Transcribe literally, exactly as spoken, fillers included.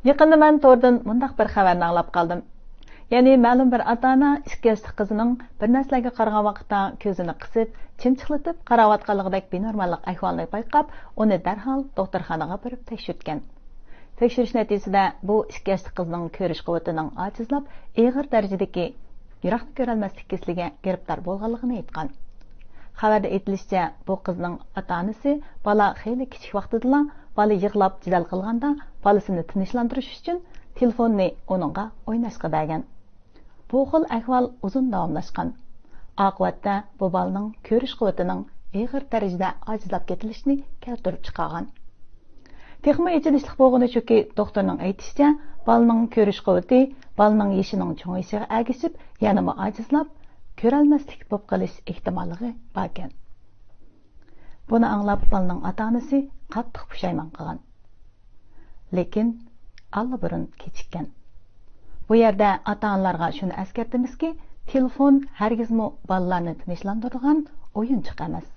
يېقىندا مەن توردىن مۇنداق بىر خەۋەرنى ئاڭلاپ قالدىم. يەنى مەلۇم بىر ئاتا-ئانا ئىككى ياشلىق قىزىنىڭ بىر نەرسىلەرگە قارىغان ۋاقىتتا كۆزىنى قىسىپ، چىمچىقلىتىپ قاراۋاتقانلىقىدەك بىنورماللىق ئەھۋالىنى بايقاپ، ئۇنى دەرھال دوختۇرخانىغا ئاپىرىپ تەكشۈرتكەن. تەكشۈرۈش نەتىجىسىدە بۇ ئىككى ياشلىق قىزنىڭ كۆرۈش قۇۋۋىتىنىڭ ئاجىزلاپ، ئېغىر دەرىجىدىكى يىراقنى كۆرەلمەسلىك كېسىلىگە گىرىپتار بولغانلىقىنى ئېيتقان. خەۋەردە ئېيتىلىشىچە، بۇ قىزنىڭ ئاتا-ئانىسى بالا خېلى كىچىك ۋاقتىدىلا بالا يىغلاپ جېدەل قىلغاندا بالىسىنى تىنچلاندۇرۇش ئۈچۈن تېلېفوننى ئۇنىڭغا ئويناشقا بەرگەن. بۇ خىل ئەھۋال ئۇزۇن داۋاملاشقان. ئاقىۋەتتە بۇ بالىنىڭ كۆرۈش قۇۋۋىتىنىڭ ئېغىر دەرىجىدە ئاجىزلاپ كېتىلىشىنى كەلتۈرۈپ چىقارغان. تېخىمۇ ئېچىنىشلىق بولغىنى شۇكى، دوختۇرنىڭ ئېيتىشىچە، بالىنىڭ كۆرۈش قۇۋۋىتى بالىنىڭ يېشىنىڭ چوڭىيىشىغا ئەگىشىپ يەنىمۇ ئاجىزلاپ، كۆرەلمەسلىك بولۇپ قېلىش ئېھتىماللىقى باركەن. بۇنى ئاڭلاپ بالىنىڭ ئاتا-ئانىسى قاتتىق پۇشايمان قىلغان. لېكىن ئاللىبۇرۇن كېچىككەن. بۇ يەردە ئاتا-ئانىلارغا شۇنى ئەسكەرتىمىزكى، تېلېفون ھەرگىزمۇ بالىلارنى تىنچلاندۇرىدىغان ئويۇنچۇق ئەمەس.